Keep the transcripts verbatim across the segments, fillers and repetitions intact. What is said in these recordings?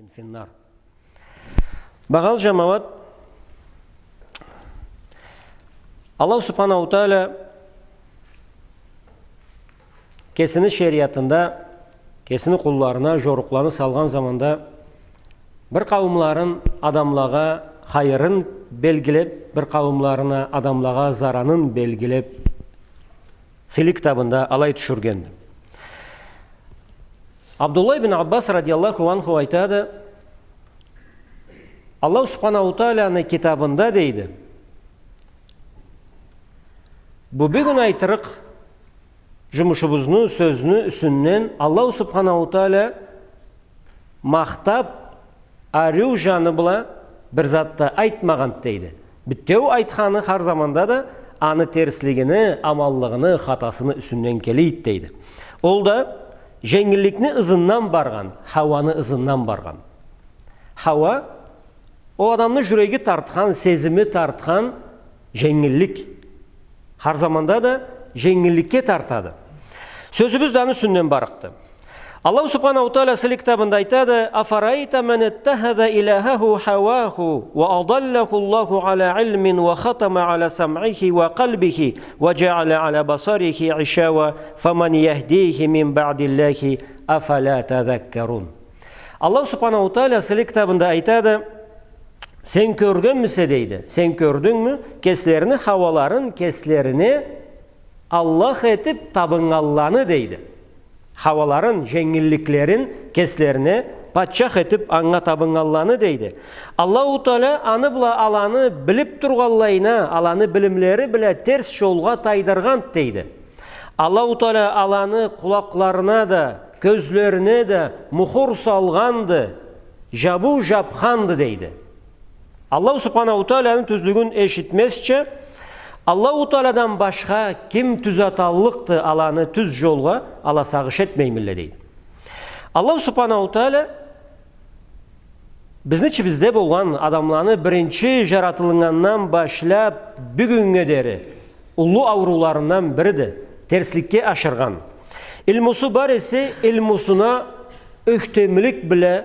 في النار. Багъалы джамауат, Аллаху Субханаху Тааля кесини шериатында кесини къулларына джорукъланы салгъан заманда бир къауумларын адамлагъа хайырын белгилеб, бир къауумларына адамлагъа заранын белгилеб, сыйлы китабында алай тюшюргенди. Абдуллах ибн Аббас радияллаху анху айтады, Аллаху Субханаху Тааляны китабында, дейди, бу бюгюн айтырыкъ джумушубузну, сёзню юсюнден Аллаху Субханаху Тааля махтаб, ариу джаны бла бир зат да айтмагъанды, дейди. Бютеу айтханы хар заманда да аны терслигини, аманлыгъыны, хатасыны юсюнден келе эди, дейди. Ол да дженгилликни ызындан баргъан, Хауаны ызындан баргъан. Хауа, ол адамны джюреги тартхан, сезими тартхан дженгиллик. Хар заманда да дженгилликге тартады. Сёзюбюз да аны юсюнден барыкъды. Аллаху Субханаху Тааля сыйлы китабында айтады: أفرأيت من اتخذ إلهه هواه وأضله الله على علم وختم على سمعه وقلبه وجعل على بصره غشاوة فمن يهديه من بعد الله أفلا تذكرون. Аллаху Субханаху Тааля сыйлы китабында айтады: сен кёргенмисе, дейди, сен кёрдюнгмю кеслерини хауаларын кеслерине Аллах этиб табыннганланы, дейди. Хауаларын, дженгилликлерин кеслерине патчах этиб анга табыннганланы, дейди. Аллаху Тааля аны бла аланы билиб тургъанлайына, аланы билимлери бла терс джолгъа тайдыргъанды, дейди. Аллаху Тааля аланы къулакъларына да, кёзлерине да мухур салгъанды, джабыу джабханды, дейди. Аллаху Субханаху Тааляны тюзлюгюн эшитмезча, Аллаху Таалядан башха ким тюзеталлыкъды аланы тюз джолгъа, ала сагъыш этмеймилле, дейди. Аллаху Субханаху Тааля бизни ичибизде болгъан адамланы биринчи джаратылыннгандан башлаб бюгюннге дери уллу аурууларындан бириди, терсликге ашыргъан. Илмусу бар эсе, илмусуна ёхтемлик бла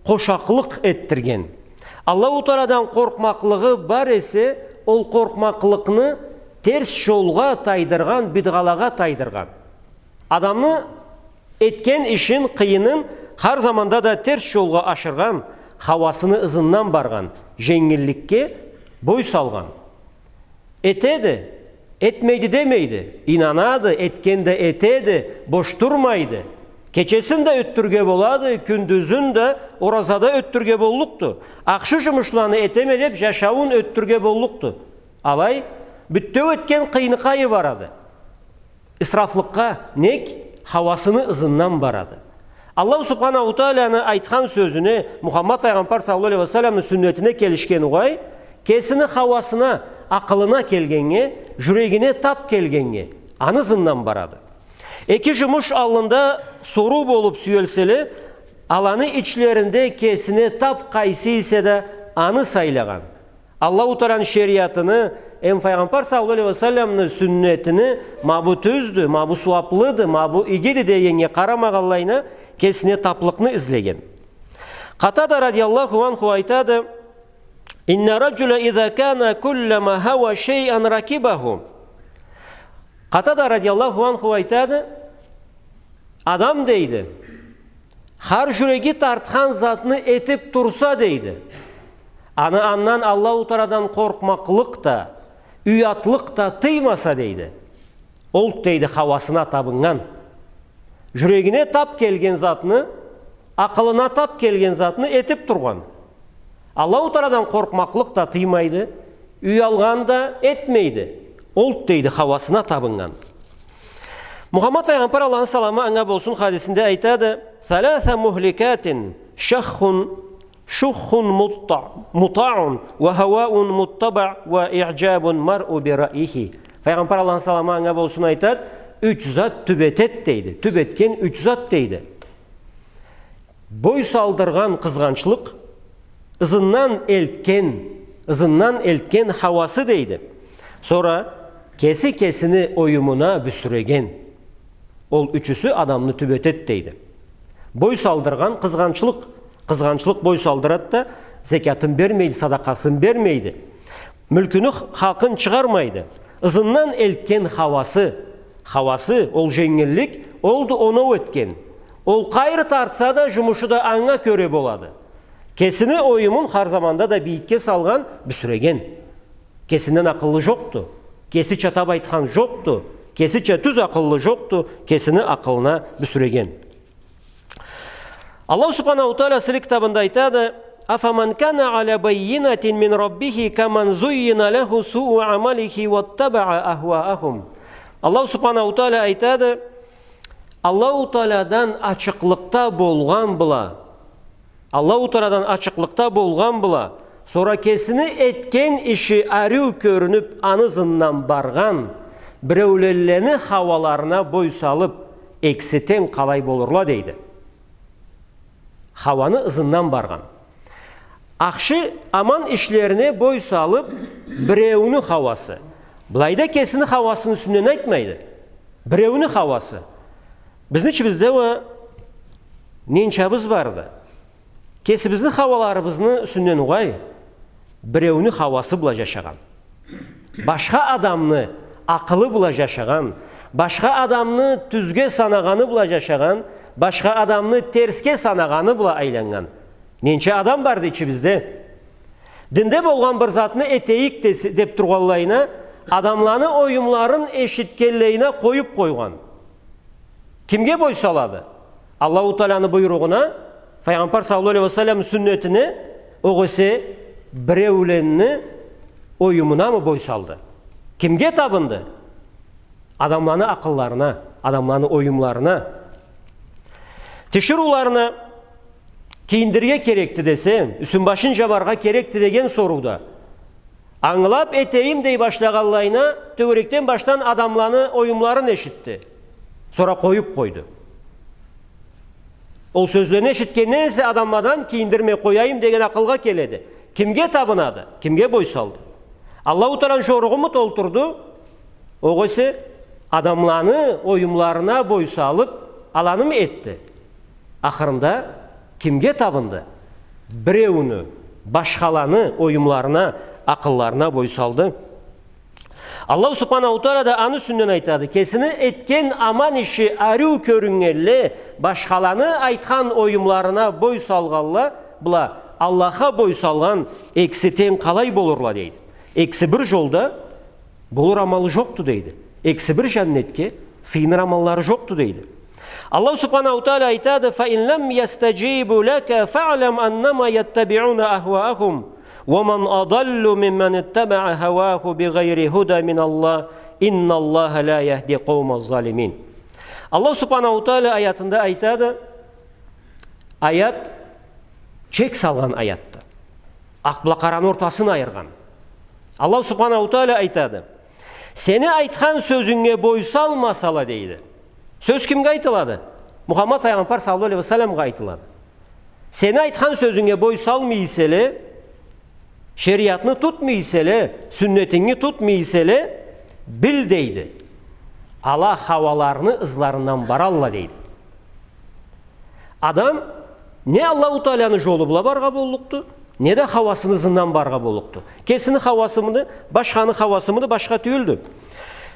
къошакълыкъ этдирген. Аллаху Таалядан къоркъмакълыгъы бар эсе, ол къоркъмакълыкъны терс джолгъа тайдыргъан, бидгъалагъа тайдыргъан. Адамны этген ишин, къыйынын хар заманда да терс джолгъа ашыргъан, хауасыны ызындан баргъан, дженгилликге бой салгъан. Этеди, этмейди демейди, ийнанады, этген да этеди, бош турмайды. Кечесин да ётдюрюрге болады, кюндюзюн да, оразада ётдюрюрге боллукъду. Ахшы джумушланы этеме деб, джашауун ётдюрюрге боллукъду. Алай, бютеу этген къыйыныкъайы барады. Исрафлыкъгъа, нек, хауасыны ызындан барады. Аллаху Субханаху Тааляны айтхан сёзюне, Мухаммад файгъамбар саллаллаху алейхи ва салламны сюннетине келишген угъай, кесини хауасына, акъылына келгеннге, джюрегине тап келгеннге, аны ызындан барады. Эки джумуш аллында соруу болуб сюелселе, аланы ичлеринде кесине тап къайсы эсе да, аны сайлагъан. Аллаху Тааляны шериатыны, эм файгъамбар саллаллаху алейхи ва салламны сюннетини, ма бу тюздю, ма бу сууаблыды, ма бу игиди дегеннге къарамагъанлайына, кесине таплыкъны излеген. Къатада радияллаху анху айтады: إن الرجل إذا كان كلما هوى شيئا ركبه. Къатада радияллаху анху айтады: адам, дейди, хар джюреги тартхан затны этиб турса, дейди, аны андан Аллаху Таалядан къоркъмакълыкъ да, уятлыкъ да тыймаса, дейди, ол, дейди, хауасына табыннган. Джюрегине тап келген затны, акъылына тап келген затны этиб тургъан. Аллаху Таалядан къоркъмакълыкъ да тыймайды, уялгъан да этмейди. Ол, дейди, хауасына табыннган. Мухаммад файгъамбар, Аллахны саламы анга болсун, хадисинде айтады: ثلاث مهلكات شح، شح مطاع، مطاع، وهوى متبع، وإعجاب المرء برأيه. Файгъамбар, Аллахны саламы анга болсун, айтады: юч зат тюб этеди, дейди. Тюб этген юч зат, дейди. Бой салдыргъан къызгъанчлыкъ, ызындан элтген, ызындан элтген хауасы, дейди. Сора кеси кесини оюмуна бюсюреген. Ол ючюсю адамны тюб этеди, дейди. Бой салдыргъан къызгъанчлыкъ, Къызгъанчлыкъ бой салдырады да, зекятын бермейди, садакъасын бермейди. Мюлкюню х-, хакъын чыгъармайды. Ызындан элтген хауасы, хауасы, ол женгиллик, олду оноу этген. Ол къайры тартса да, жумушу да анга кёре болады. Кесини оюмун хар заманда да бийикге салгъан, бюсюреген. Кесинден акъыллы жокъду. Кесича таб айтхан жокъду. Кесича тюз акъыллы жокъду. Кесини акъылына бюсюреген. Аллаху субханаху тааля сыйлы китабында айтады: «Афаман кана аля баййинатин мин раббихи каман зуййина лаху суу амалихи ваттабаа ахваахум». Аллаху субханаху тааля айтады: Аллаху Таалядан ачыкълыкъда болгъан бла, Аллаху Таалядан ачыкълыкъда болгъан бла, сора кесини этген иши ариу кёрюнюб, аны ызындан баргъан биреуленлени хауаларына бой салыб, экиси тенг къалай болурла, дейди. Хауаны ызындан баргъан. Ахшы, аман ишлерине бой салыб, биреуню хауасы. Былайда кесини хауасыны юсюнден айтмайды. Биреуню хауасы. Бизни ичибизде уа ненчабыз барды? Кесибизни хауаларыбызны юсюнден угъай, биреуню хауасы бла жашагъан. Башха адамны акъылы бла жашагъан, башха адамны тюзге санагъаны бла жашагъан, башха адамны терсге санагъаны бла айланнган ненча адам барды ичибизде? Динде болгъан бир затны этейик десе, деб тургъанлайына, адамланы оюмларын эшитгенлейине къоюб къойгъан. Кимге бой салады? Аллаху Тааляны буйругъуна, Файгъамбар саллаллаху алейхи ва саллам сюннетине, огъесе биреуленни оюмунамы бой салды? Кимге табынды? Адамланы акъылларына, адамланы оюмларына. Тиширыуларына кийиндирге керекди десе, юсюн-башын жабаргъа керекди деген сорууда, ангылаб этейим дей башлагъанлайына, тёгерекден башдан адамланы оюмларын эшитди. Сора къоюб къойду. Ол сёзлени эшитгенден эсе адамладан кийиндирмей къояйым деген акъылгъа келеди. Кимге табынады? Кимге бой салды? Аллаху Тааляны жоругъуму толтурду? Огъесе адамланы оюмларына бой салыб, аланымы этди? Ахырында кимге табынды? Биреуню, башхаланы оюмларына, акъылларына бой салды. Аллаху субханаху тааля да аны юсюнден айтады: кесини этген аман иши ариу кёрюннгенле, башхаланы айтхан оюмларына бой салгъанла бла Аллахха бой салгъан экиси тенг къалай болурла, дейди. Экиси бир жолда болур амалы жокъду, дейди. Экиси бир жаннетге сыйыныр амаллары жокъду, дейди. Аллаху субханаху тааля айтады: «Фа ин лам ястажибу лака фаълам аннама яттабиъуна ахваахум, ва ман адаллу мимман иттабаа хаваху бигъайри худа мин Аллах, инна Аллаха ля яхди къаума залимин». Аллаху субханаху тааля аятында айтады, аят чек салгъан аятды. Акъ бла къараны ортасын айыргъан. Аллаху субханаху тааля айтады: «Сени айтхан сёзюнге бой салмасала», — дейди. Сёз кимге айтылады? Мухаммад файгъамбар саллаллаху алейхи ва салламгъа айтылады. «Сени айтхан сёзюнге бой салмай эселе, шериатны тутмай эселе, сюннетинги тутмай эселе, бил, — дейди, — ала хауаларыны ызларындан баралла», — дейди. Адам не Аллаху тааляны жолу бла баргъа боллукъду, не да хауасыны ызындан баргъа боллукъду. Кесини хауасымыды, башханы хауасымыды, башха тюйюлдю.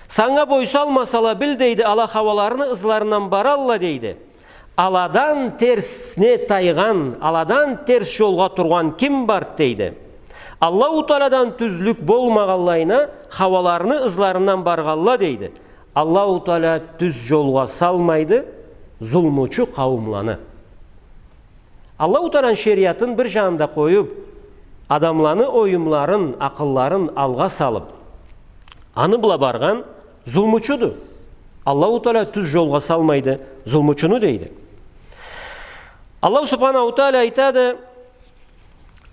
«Санга бой салмасала, бил, — дейди, — ала хауаларыны ызларындан баралла», — дейди. «Аладан терсине тайгъан, аладан терс жолгъа тургъан ким барды?» — дейди. «Аллаху таалядан тюзлюк болмагъанлайына, хауаларыны ызларындан баргъанла», — дейди. Аллаху тааля тюз жолгъа салмайды зулмучу къауумланы. Аллаху тааляны шериатын бир жанында къоюб, адамланы оюмларын, акъылларын алгъа салыб, аны бла баргъан зулмучуду. Аллаху тааля тюз жолгъа салмайды зулмучуну, дейди. Аллаху субханаху тааля айтады: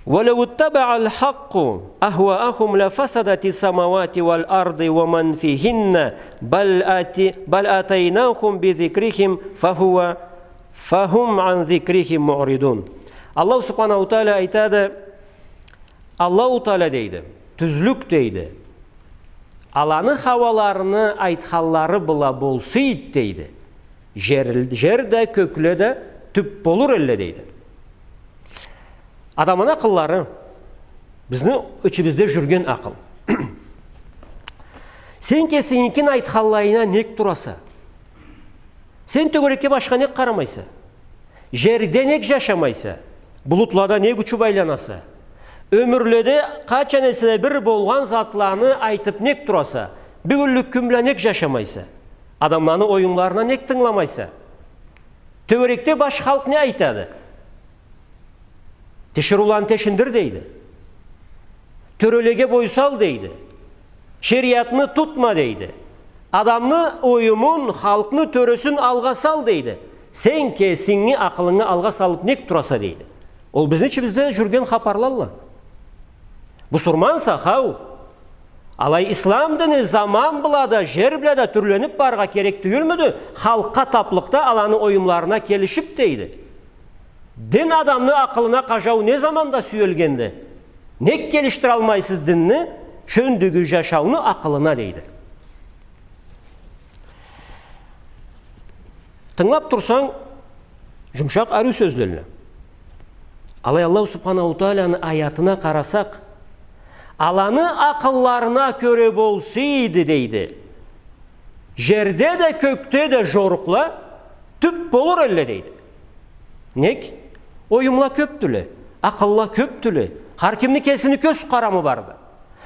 «Ва лау иттабаъаль-хакъкъу ахваахум ля фасадатис-самауату валь-арду ва ман фихинна, баль ати-, баль атайнахум би зикрихим фа хува, фа хум ан зикрихим муъридун». Аллаху субханаху тааля айтады, Аллаху тааля, дейди, тюзлюк, дейди, аланы хауаларыны айтханлары бла болсайд, дейди, жер, жер да, кёкле да тюб болур элле, дейди. Адамны акъыллары, бизни ичибизде жюрген акъыл. Сен кесингикин айтханлайына нек тураса? Сен тёгерекге башха нек къарамайса? Жерде нек жашамайса? Булутлада нек учуб айланаса? Ёмюрледе къачан эсе да бир болгъан затланы айтыб нек тураса? Бюгюнлюк кюн бла нек жашамайса? Адамланы оюмларына нек тынгыламайса? Тёгерекде баш халкъ не айтады? Тиширыуланы тешиндир, дейди. Тёрелеге бой сал, дейди. Шериатны тутма, дейди. Адамны оюмун, халкъны тёресин алгъа сал, дейди. Сен кесинги акъылынгы алгъа салыб нек тураса, дейди. Ол бизни ичибизде жюрген хапарлалла. Бусурманса, хау. Алай ислам дини заман бла да, жер бла да тюрлениб барыргъа керек тюйюлмюдю? Халкъгъа таблыкъда, аланы оюмларына келишиб, дейди. Дин адамны акъылына къажау не заманда сюелгенди? Нек келишдиралмайсыз динни шёндюгю жашауну акъылына, дейди. Тынгылаб турсанг, жумушакъ, ариу сёзлелле. Алай Аллаху Субханаху Тааланы аятына къарасакъ, аланы акъылларына кёре болса эди, дейди, жерде да, кёкде да жорукъла тюб болур элле, дейди. Нек? Оюмла кёбдюле, акъылла кёбдюле. Хар кимни кесини кёз къарамы барды.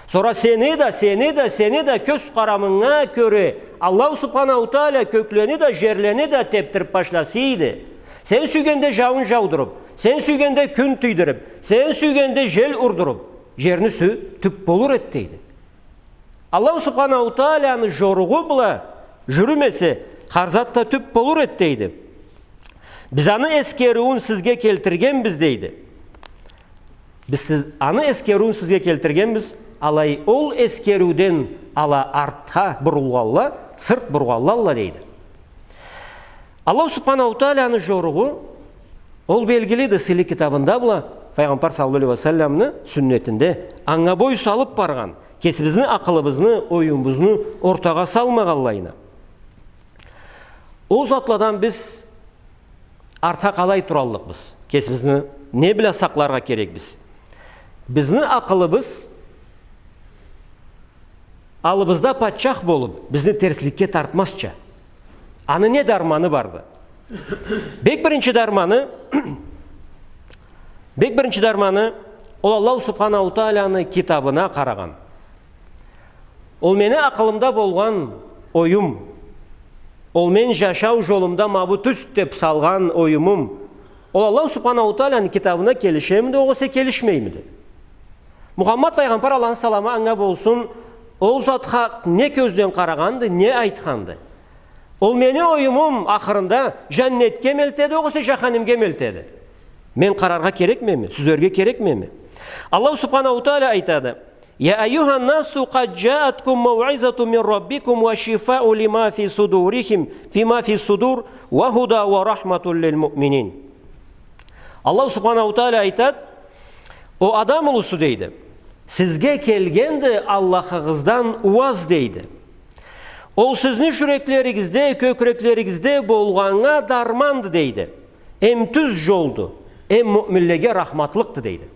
Сора сени да, сени да, сени да кёз къарамынга кёре Аллаху Субханаху Таала кёклени да, жерлени да тебдириб башласа эди. Сен сюйгенде жауун жаудуруб, сен сюйгенде кюн тийдириб, сен сюйгенде жел урдуруб, жерни юсю тюб болур эди, дейди. Аллаху Субханаху Тааланы жоругъу бла жюрюмесе, хар зат да тюб болур эди, дейди. Биз аны эсгериуюн сизге келтиргенбиз, дейди. Биз сиз-, аны эсгериуюн сизге келтиргенбиз, алай ол эсгериуден ала артха бурулгъанла, сырт бургъанлалла, дейди. Аллаху Субханаху Тааланы жоругъу, ол белгилиди сыйлы китабында бла, Файгъамбар саллаллаху алейхи ва салламны сюннетинде, анга бой салыб баргъан, кесибизни акъылыбызны, оюмубузну ортагъа салмагъанлайына. Ол затладан биз артха къалай тураллыкъбыз? Кесибизни не бла сакъларгъа керекбиз? Бизни акъылыбыз аллыбызда патчах болуб, бизни терсликге тартмазча, аны не дарманы барды? Бек биринчи дарманы, бек биринчи дарманы, ол Аллаху Субханаху Тааланы китабына къарагъан. Ол мени акъылымда болгъан оюм, ол мен жашау жолумда ма бу тюз деб салгъан оюмум, ол Аллаху Субханаху Тааланы китабына келишемиди, огъесе келишмеймиди? Мухаммад файгъамбар, Аллахны саламы анга болсун, ол затха не кёзден къарагъанды, не айтханды? Ол мени оюмум ахырында жаннетгеми элтеди, огъесе жаханимгеми элтеди? Мен къараргъа керекмеми, сюзерге керекмеми? Аллаху Субханаху Таала айтады: يا أيها الناس قد جاءتكم موعظة من ربكم وشفاء لما في صدورهم، فيما في الصدور، وهدى ورحمة للمؤمنين. Аллаху Субханаху Таала айтады: «О адам улусу, — дейди, — сизге келгенди Аллахыгъыздан уаз, — дейди. — Ол сизни жюреклеригизде, кёкреклеригизде болгъаннга дарманды, — дейди. — Эм тюз жолду, эм муъминлеге рахматлыкъды», — дейди.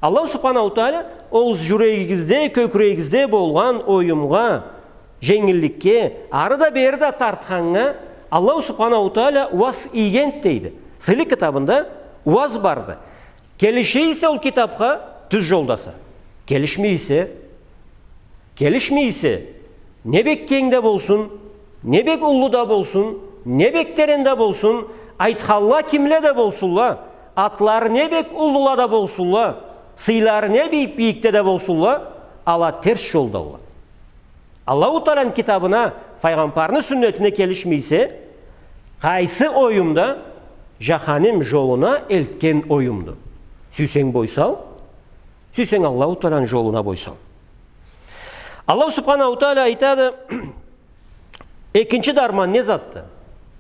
Аллаху Субханаху Таала ол жюрегигизде, кёкрегигизде болгъан оюмгъа, женгилликге, ары да бери да тартханнга Аллаху Субханаху Таала уаз ийгенди, дейди. Сыйлы китабында уаз барды. Келише эсе ол китапха, тюз жолдаса. Келишмей эсе, Келишмей эсе, не бек кенг да болсун, не бек уллу да болсун, не бек терен да болсун, айтханла кимле да болсунла, атлары не бек уллула да болсунла, сыйлары не бек бийикде да болсунла, ала терс жолдалла. Аллаху Тааланы китабына, файгъамбарны сюннетине келишмей эсе, къайсы оюм да жаханим жолуна элтген оюмду. Сюйсенг бой сал, сюйсенг Аллаху Тааланы жолуна бой сал. Аллаху Субханаху Таала айтады, экинчи дарман не затды?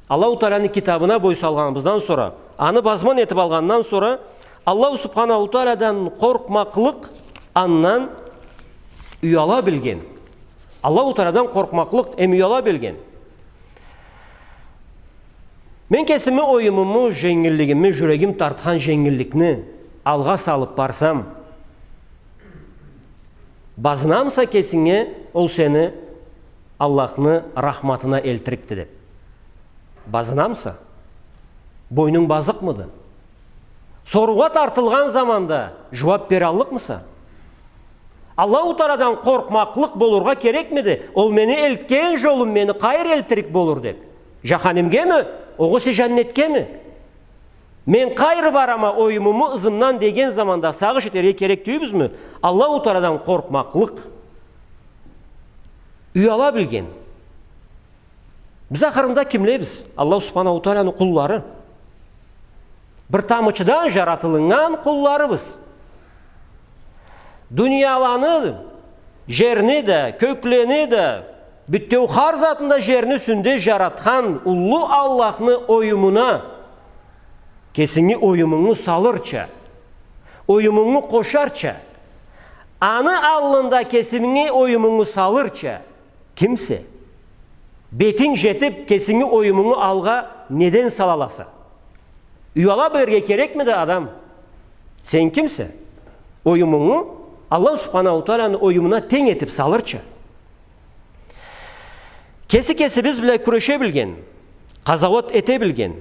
Аллаху Тааланы китабына бой салгъаныбыздан сора, аны базман этип алгъандан сора, Аллаху Субханаху Тааладан къоркъмакълыкъ, андан уяла билген. Аллаху Тааладан къоркъмакълыкъ эм уяла билген. Мен кесими оюмуму, женгиллигими, жюрегим тартхан женгилликни, алгъа салып барсам, базынамыса кесинге ол сени Аллахны рахматына элтирикди деп? Базынамыса? Бойнунг базыкъмыды? Соруугъа тартылгъан заманда жууап бераллыкъмыса? Аллаху Тааладан къоркъмакълыкъ болургъа керекмиди? Ол мени элтген жолум мени къайры элтирик болур деп? Жаханимгеми, огъесе жаннетгеми? Мен къайры барама оюмуму ызымдан деген заманда сагъыш этерге керек тюйюлбюзмю? Аллаху Тааладан къоркъмакълыкъ. Уяла билген. Биз ахырында кимлебиз? Аллаху Субханаху Тааланы къуллары. Бир тамычыдан жаратылыннган къулларыбыз. Дунияланы, жерни да, кёклени да, бютеу хар затны да жерни юсюнде жаратхан уллу Аллахны оюмуна кесинги оюмунгу салырча, оюмунгу къошарча, аны аллында кесинги оюмунгу салырча, кимсе, бетинг жетип, кесинги оюмунгу алгъа неден салаласа? Уяла билирге керекмиди адам? Сен кимсе, оюмунгу Аллах Субханаху Тааланы оюмуна тенг этип салырча? Кеси кесибиз бла кюреше билген, къазауат эте билген,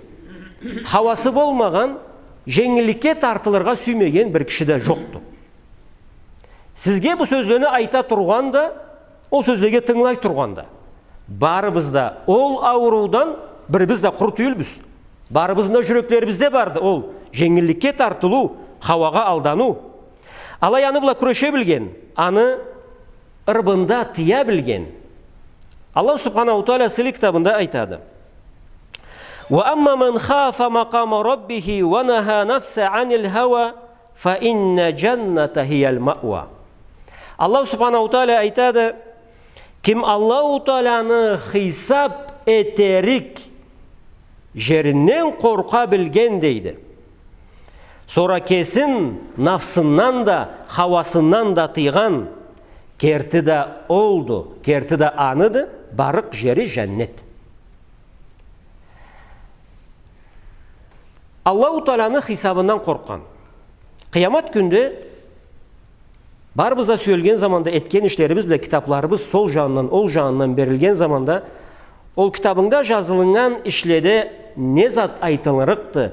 хауасы болмагъан, женгилликге тартылыргъа сюймеген бир киши да жокъду. Сизге бу сёзлени айта тургъан да, ол сёзлеге тынгылай тургъан да. Барыбыз да ол ауруудан бирибиз да къуру тюйюлбюз. Барыбызны да жюреклерибизде барды ол женгилликге тартылыу, хауагъа алданыу. Алай аны бла кюреше билген, аны ырбында тыя билген. Аллах Субханаху Тааля сыйлы китабында айтады: «Ва амма ман хафа макъама Раббихи ва наха нафса анил хава, фа инна жанната хиял маъва». Аллах Субханаху Тааля айтады: «Ким Аллаху Тааляны хисап этерик жеринден къоркъа билген», — дейди. Сора кесин нафсындан да, хауасындан да тыйгъан, керти да олду, керти да аныды, барыкъ жери жаннет. Аллаху Тааляны хисабындан къоркъгъан. Къыямат кюнде барыбыз да сюелген заманда этген ишлерибиз бла китапларыбыз сол жанындан, ол жанындан берилген заманда, ол китабынгда жазылыннган ишледе не зат айтылырыкъды,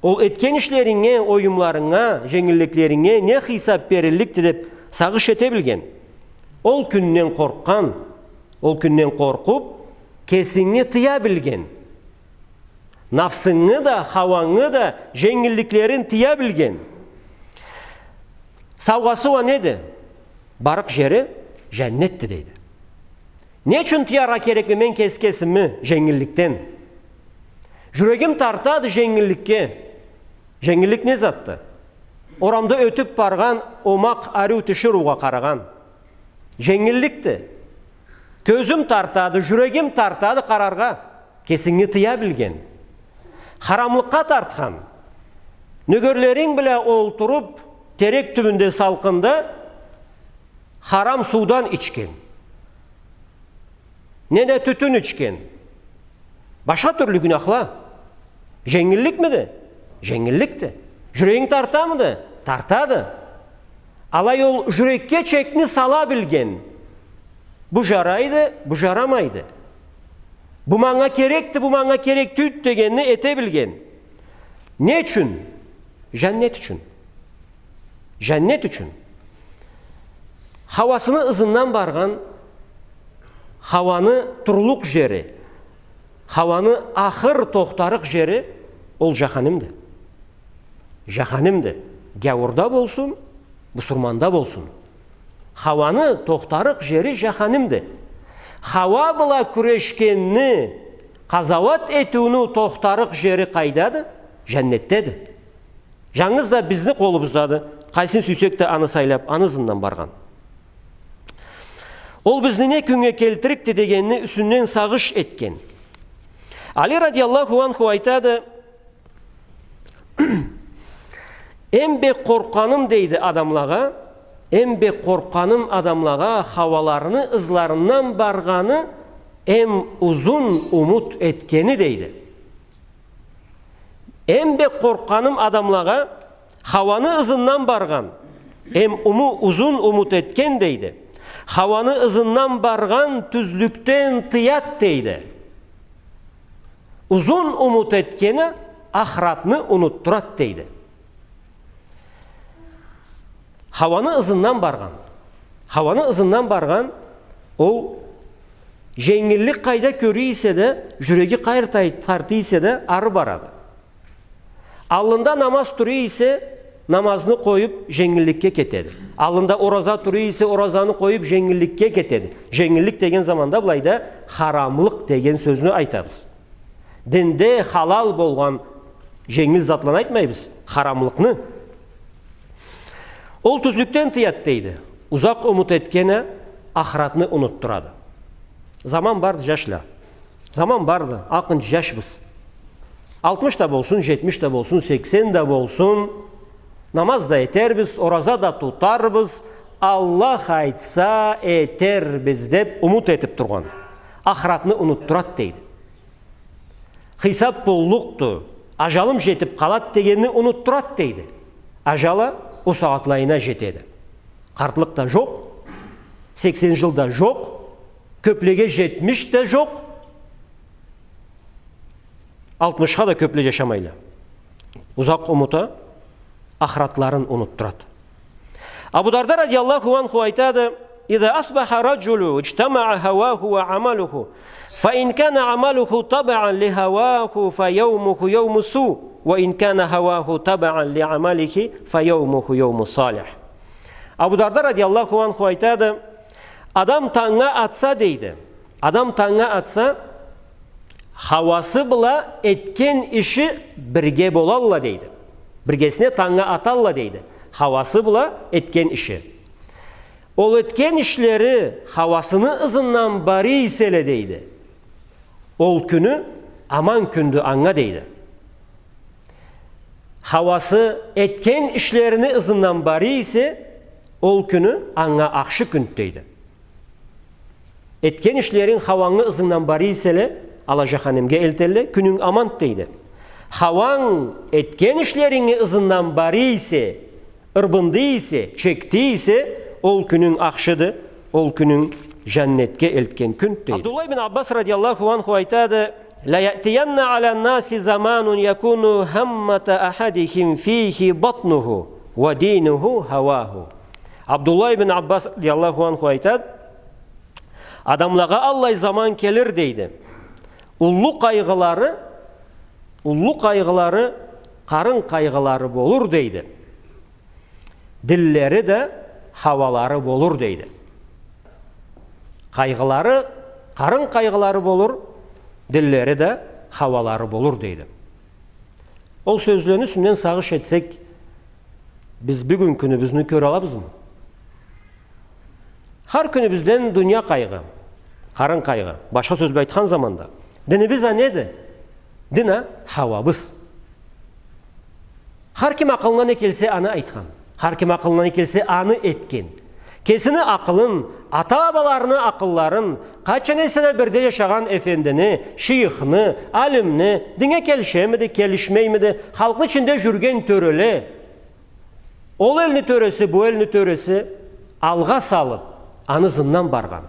ол этген ишлеринге, оюмларынга, женгилликлеринге не хисап берилликди деп сагъыш эте билген. Ол кюнден къоркъгъан, ол кюнден къоркъуп, кесинги тыя билген. Нафсынгы да, хауангы да женгилликлерин тыя билген. Саугъасы уа неди? Барыкъ жери жаннетди, дейди. Не ючюн тыяргъа керекме мен кеси кесими женгилликден? Жюрегим тартады женгилликге. Женгиллик не затды? Орамда ётюп баргъан омакъ ариу тиширыугъа къарагъан. Женгилликди. Кёзюм тартады, жюрегим тартады къараргъа. Кесинги тыя билген. Харамлыкъгъа тартхан. Нёгерлеринг бла олтуруп, терек тюбюнде салкъында харам суудан ичген. Неда тютюн ичген. Башха тюрлю гюнахла. Женгилликмиди? Женгилликди. Жюрегинг тартамыды? Тартады. Алай ол жюрекге чекни сала билген. Бу жарайды, бу жарамайды. Бу манга керекди, бу манга керек тюйюлдю дегенни эте билген. Не ючюн? Жаннет ючюн. Жаннет ючюн. Хауасыны ызындан баргъан, хауаны турлукъ жери, хауаны ахыр тохтарыкъ жери ол жаханимди. Жаханимди. Гяуурда болсун, бусурманда болсун. Хауаны тохтарыкъ жери жаханимди. Хауа бла кюрешгенни, къазауат этиуню тохтарыкъ жери къайдады? Жаннетдеди. Жангыз да бизни къолубуздады. Къайсын сюйсек да аны сайлап, аны ызындан баргъан. Ол бизни не кюннге келтирикди дегенни юсюнден сагъыш этген. Али радияллаху анху айтады: «Эм бек къоркъгъаным, — дейди, — адамлагъа, эм бек къоркъгъаным адамлагъа хауаларыны ызларындан баргъаны, эм узун умут этгени, — дейди. — Эм бек къоркъгъаным адамлагъа Хауаны ызындан баргъан, эм уму-, узун умут этген, дейди, хауаны ызындан баргъан тюзлюкден тыяд, дейди. Узун умут этгени ахыратны унутдурад, дейди. Хауаны ызындан баргъан. Хауаны ызындан баргъан, ол женгиллик къайда кёре эсе да, жюреги къайры тай-, тарта эсе да, ары барады. Аллында намаз тура эсе, намазны къоюп, женгилликге кетеди. Аллында ораза тура эсе, оразаны къоюп, женгилликге кетеди. Женгиллик деген заманда былайда харамлыкъ деген сёзню айтабыз. Динде халал болгъан женгил затланы айтмайбыз, харамлыкъны. Ол тюзлюкден тыяд, дейди. Узакъ умут этгени ахыратны унутдурады. Заман барды, жашла. Заман барды, акъынчы жашбыз. Алтмыш да болсун, жетмиш да болсун, сексен да болсун, намаз да этербиз, ораза да тутарбыз, Аллах айтса, этербиз деп умут этип тургъан. Ахыратны унутдурад, дейди. Хисап боллукъду, ажалым жетип къалад дегенни унутдурад, дейди. Ажалы ол сагъатлайына жетеди. Къартлыкъ да жокъ, сексен жыл да жокъ, кёплеге жетмиш да жокъ, алтмышха да кёпле жашамайла. Узакъ умута ахыратларын унутдурад. Абу Дарда радияллаху анху айтады: «إذا أصبح الرجل اجتمع هواه وعمله، فإن كان عمله تبعا لهواه فيومه يوم سوء، وإن كان هواه تبعا لعمله فيومه يوم صالح». Абу Дарда радияллаху анху айтады: «Адам тангнга атса, — дейди, — адам тангнга атса, хауасы бла этген иши бирге болалла, — дейди. — Биргесине тангнга аталла, — дейди, — хауасы бла этген иши. Ол этген ишлери хауасыны ызындан бара эселе, — дейди, — ол кюню аман кюндю анга, — дейди. — Хауасы этген ишлерини ызындан бара эсе, ол кюню анга ахшы кюндю, — дейди. — Этген ишлеринг хауангы ызынгдан бара эселе, ала жаханимге элтелле, кюнюнг аманды, — дейди. — Хауанг этген ишлеринги ызынгдан бара эсе, ырбынды эсе, чекди эсе, ол кюнюнг ахшыды, ол кюнюнг жаннетге элтген кюндю, — дейди. Абдуллах ибн Аббас радияллаху анху айтады: «ليأتين على الناس زمان يكون همة أحدهم فيه بطنه ودينه هواه». Абдуллах ибн Аббас радияллаху анху айтады: «Адамлагъа аллай заман келир, — дейди, — уллу къайгъылары, уллу къайгъылары, къарын къайгъылары болур, — дейди. — Динлери да хауалары болур, — дейди. — Къайгъылары, къарын къайгъылары болур, динлери да хауалары болур», — дейди. Ол сёзлени юсюнден сагъыш этсек, биз бюгюн кюнюбюзню кёре алабызмы? Хар кюнюбюзден дуния къайгъы, къарын къайгъы, башха сёз бла айтхан заманда. Динибиз а неди? Дин а хауабыз. Хар ким акъылына не келсе, аны айтхан. Хар ким акъылына не келсе, аны этген. Кесини акъылын, ата-бабаларыны акъылларын, къачан эсе да бирде жашагъан эфендини, шыйыхны, алимни, динге келишемиди, келишмеймиди, халкъны ичинде жюрген тёреле, ол элни тёреси, бу элни тёреси алгъа салып, аны ызындан баргъан.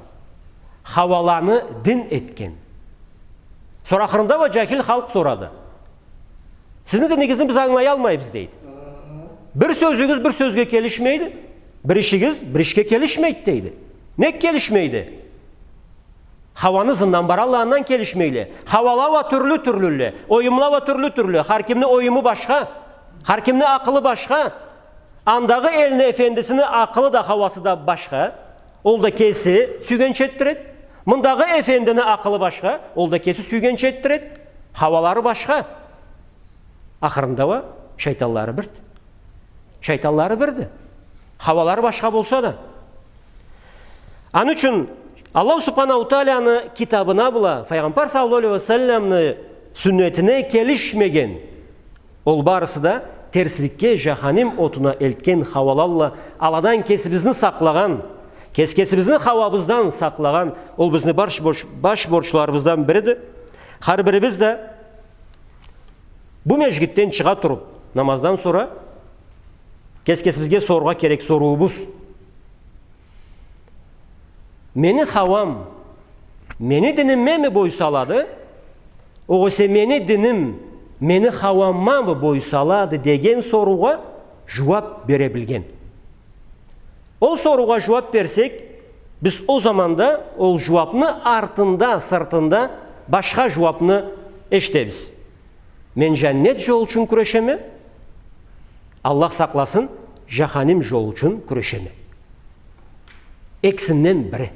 Хауаланы дин этген. Сора ахырында уа жахил халкъ сорады: «Сизни динигизни биз ангылаялмайбыз», — дейди. «Бир сёзюгюз бир сёзге келишмейди, бир ишигиз бир ишге келишмейди», — дейди. Нек келишмейди? Хауаны ызындан баралла, андан келишмейле. Хауала уа тюрлю-тюрлюлле, оюмла уа тюрлю-тюрлю. Хар кимни оюму башха, хар кимни акъылы башха. Андагъы элни эфендисини акъылы да, хауасы да башха. Ол да кеси сюйгенча этдиред. Мындагъы эфендини акъылы башха, ол да кеси сюйгенча этдиред. Хауалары башха. Ахырында уа шайтанлары бирди. Шайтанлары бирди. Хауалары башха болса да. Аны ючюн Аллаху Субханаху Тааланы китабына бла, Файгъамбар саллаллаху алейхи ва салламны сюннетине келишмеген, ол барысы да терсликге, жаханим отуна элтген хауалалла. Аладан кесибизни сакълагъан, кес-кесибизни хауабыздан сакълагъан, ол бизни баш борч-, баш борчларыбыздан бириди. Хар бирибиз да бу межгитден чыгъа туруп, намаздан сора Кес-кесибизге сорургъа керек соруубуз: мени хауам мени диниммеми бой салады, огъесе мени диним мени хауаммамы бой салады деген соруугъа жууап бере билген. Ол соруугъа жууап берсек, биз ол заманда ол жууапны артында, сыртында башха жууапны эшитебиз. Мен жаннет жолу ючюн кюрешеме, Аллах сакъласын, жаханим жолу ючюн кюрешеме. Экисинден бири.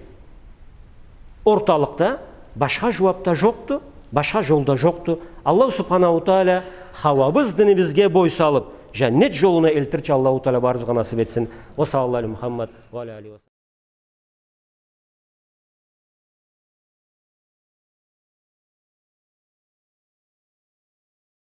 Орталыкъда башха жууап да жокъду, башха жол да жокъду. Аллаху Субханаху Тааля хауабыз динибизге бой салып, жаннет жолуна элтирча Аллаху Тааля барыбызгъа насып этсин. Ва саллаллаху аля Мухаммад ва аля алихи ва саллам.